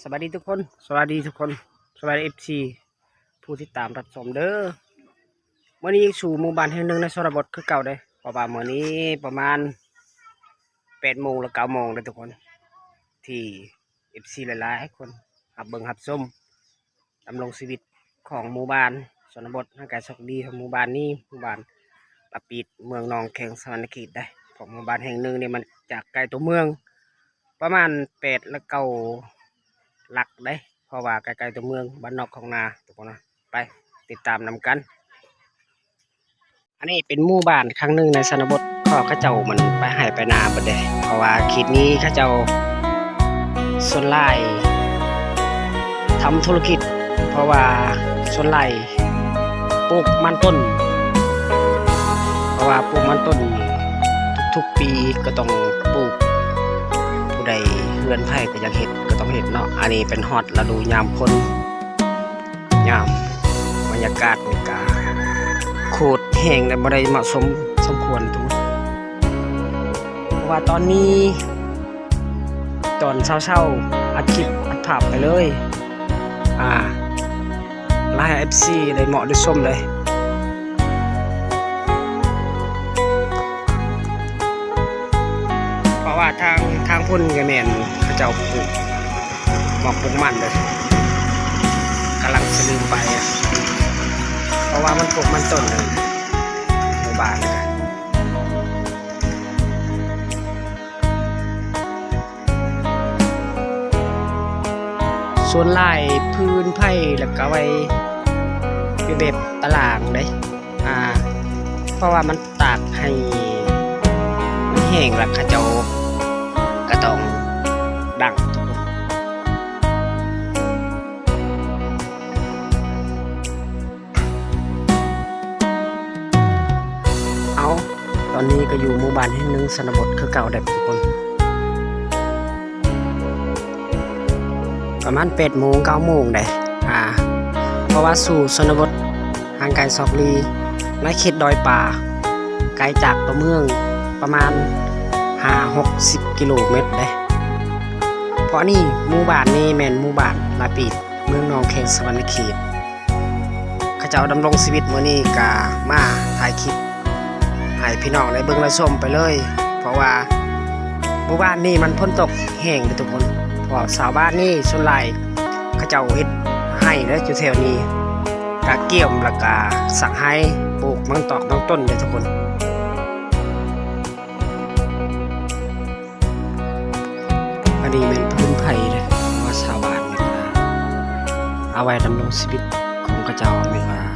ສະບາຍດີທຸກຄົນ ສະບາຍດີທຸກຄົນ ສະບາຍດີ ເອັຟຊີ ຜູ້ຕິດຕາມຮັບຊົມເດີ້. ມື້ນີ້ຢູ່ໝູ່ບ້ານແຫ່ງໜຶ່ງໃນຊົນນະບົດຄືເກົ່າເດ້ ເພາະວ່າມື້ນີ້ປະມານແປດໂມງ ຫຼື ເກົ້າໂມງເດ້ທຸກຄົນ ທີ່ ເອັຟຊີ ຫຼາຍໆຄົນຮັບເບິ່ງຮັບຊົມ ດຳລົງຊີວິດຂອງໝູ່ບ້ານຊົນນະບົດຫ່າງໄກສອກຫຼີ. ຂອງໝູ່ບ້ານນີ້ ໝູ່ບ້ານປາປີດ ເມືອງໜອງແຄງ ສະຫວັນນະເຂດໄດ໋. ເພາະໝູ່ບ້ານແຫ່ງໜຶ່ງນີ້ມັນຈາກໄກຕົວເມືອງປະມານແປດ ຫຼື ເກົ້າຫຼັກໄດ໋ ເພາະວ່າໃກ້ໆຕົວເມືອງ ບ້ານນອກຄອງນາ ທຸກຄົນນະ. ໄປຕິດຕາມນຳກັນ. ອັນນີ້ເປັນໝູ່ບ້ານຄັ້ງໜຶ່ງໃນຊົນນະບົດ ເພາະເຂົາເຈົ້າມັນໄປໄຮ່ໄປນາເບິດເດ້ ເພາະວ່າເຂດນີ້ເຂົາເຈົ້າສ່ວນຫຼາຍທຳທຸລະກິດ ເພາະວ່າສ່ວນຫຼາຍປູກມັນຕົ້ນ ເພາະວ່າປູກມັນຕົ້ນທຸກໆປີກໍຕ້ອງປູກ ຜູ້ໃດເຮືອນໃຜກໍຢາກເຮັດ ກໍຕ້ອງເຮັດເນາະ. ອັນນີ້ເປັນຮອດລະດູຍາມຝົນ ຍາມ ບັນຍາກາດນີ້ກະໂຄດແຫ້ງ ແລະ ບໍ່ໄດ້ເໝາະສົມສົມຄວນທຸກ ເພາະວ່າຕອນນີ້ຕອນເຊົ້າໆ ອັດຄລິບອັດພາບໄປເລີຍ ອ່າ ລະໃຫ້ ເອັຟຊີ ໄດ້ເໝາະໄດ້ຊົມເລີຍ ເພາະວ່າທາງ ທາງພຸ້ນກະແມ່ນເຂົາເຈົ້າປູກ ໝາກປູກມັນເດີ ກຳລັງຊິລືມໄປ ເພາະວ່າມັນປູກມັນຕົ້ນເດີ ໝູ່ບ້ານ ສ່ວນຫຼາຍພື້ນໄຜ່ ແລ້ວກະໄວ້ເປັນແບບຕະລາງເດ້ ອ່າ ເພາະວ່າມັນ ຕາກໃຫ້ມັນແຫ້ງ ແລ້ວເຂົາເຈົ້າກະຕ້ອງດັງ. ເອົາ ຕອນນີ້ກະຢູ່ໝູ່ບ້ານແຫ່ງໜຶ່ງຊົນນະບົດຄືເກົ່າເດ້ທຸກຄົນ. ປະມານແປດໂມງ ເກົ້າໂມງເດ້ ອ່າ ເພາະວ່າສູ່ຊົນນະບົດຫ່າງໄກສອກຫຼີ ໃນເຂດດອຍປາ ໄກຈາກຕົວເມືອງປະມານຫ້າຫົກສິບກິໂລແມັດເດ້. ເພາະນີ້ ໝູ່ບ້ານນີ້ແມ່ນໝູ່ບ້ານລາປີດ ເມືອງໜອງແຄງ ສະຫວັນນະເຂດ. ເຂົາເຈົ້າດຳລົງຊີວິດມື້ນີ້ກະມາຖ່າຍຄລິບໃຫ້ພີ່ນ້ອງໄດ້ເບິ່ງໄດ້ຊົມໄປເລີຍ ເພາະວ່າໝູ່ບ້ານນີ້ມັນຝົນຕົກແຮງເດ້ທຸກຄົນ. ເພາະວ່າຊາວບ້ານນີ້ສ່ວນຫຼາຍເຂົາເຈົ້າເຮັດໄຮ່ເດ້ ຢູ່ແຖວນີ້ ກະກ່ຽມ ແລ້ວກະສັກໄຮ່ ປູກໝາກຕອກໝາກຕົ້ນເດ້ທຸກຄົນ. ອັນນີ້ແມ່ນພື້ນໄຜ່ເດ້ ເພາະວ່າຊາວບ້ານນີ້ກະເອົາໄວ້ດຳລົງຊີວິດຂອງເຂົາເຈົ້າ ແມ່ນວ່າ